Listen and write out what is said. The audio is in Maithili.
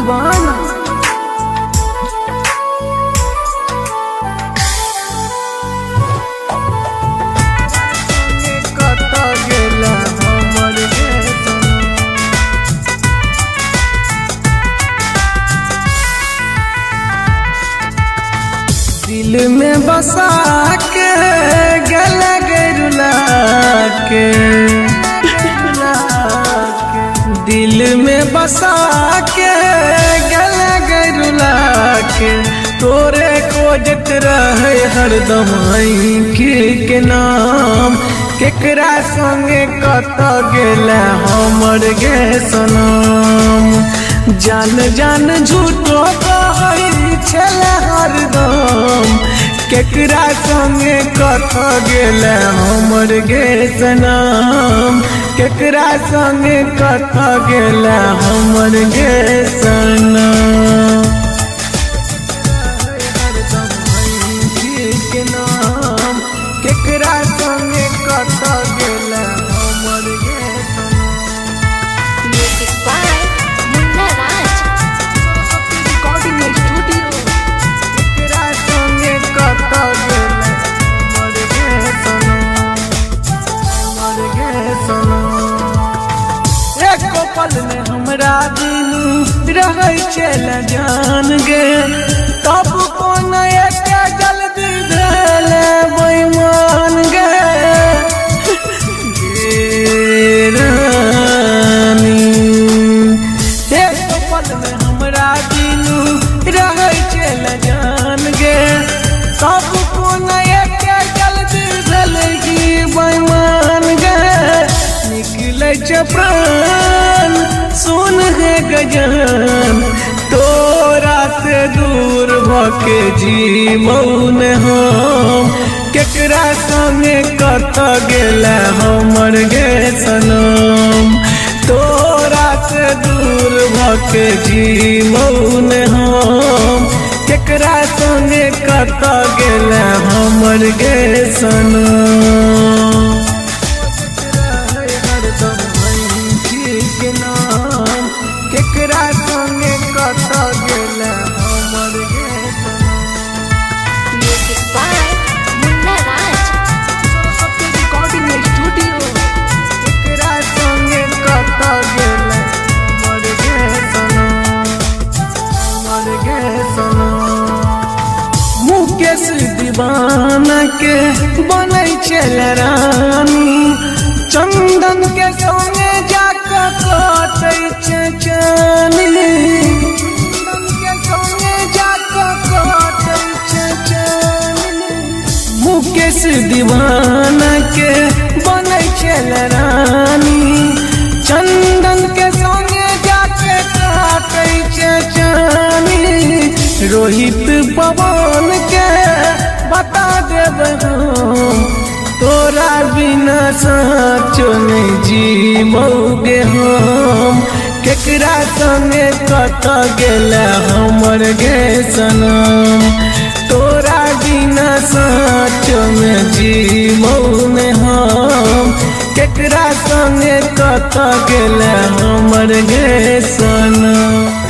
दीवाना। कत गेला हमर गे सनम। दिल में बसा के गल रुला के, दिल में बसा के गल रुला के, तोरे खोजत रहे हरदम के नाम, केकरा संगे कत गेला हमर गे सनम। जान जान झूठो कहै छल हरदम, केकरा संगे कत गेला हमर गे सनम, केकरा संगे कत गेला हमर गे सनम। केकरा संगे कत गेला हमर गे सनम। Music by Munna Raj. Recording studio. केकरा संगे कत गेला हमर गे सनम, हमर गे सनम। एको पल में हमरा बिनु रहै छल जान गे, तब कोन एते जल्दी भेल बेईमान गे। गे रानी, एको पल में हमरा बिनु रहै छल जान गे, तब कोन एते जल्दी भेल की बेईमान गे। निकलै छै प्राण सुन हे गजान, तोरा से दूर भके जी मौन हम, केकरा संगे कत गेला हमर गे सनम, तोरा से दूर भके जी मौन हम, केकरा संगे कत गेला हमर गे सनम। केकरा संगे कत गेला हमर गे सनम। Music by Munna Raj. Recording studio. केकरा संगे कत गेला हमर गे सनम, हमर गे सनम। मुकेश दीवाना के बनै छल रानी, चंदन के संगे जाके कटै छै चानी, चंदन के संगे जाके कटै छै चानी। मुकेश दीवाना के बनै छल रानी, चंदन के संगे जाके काटै छै चानी। रोहित पवन के बता देब हम, तोरा बिना साचो नहीं जीबौगे हम, केकरा संगे कत गेला हमर गे सनम, तोरा बिना साचो में जीबौ ने हम, केकरा संगे कत गेला हमर गे सनम।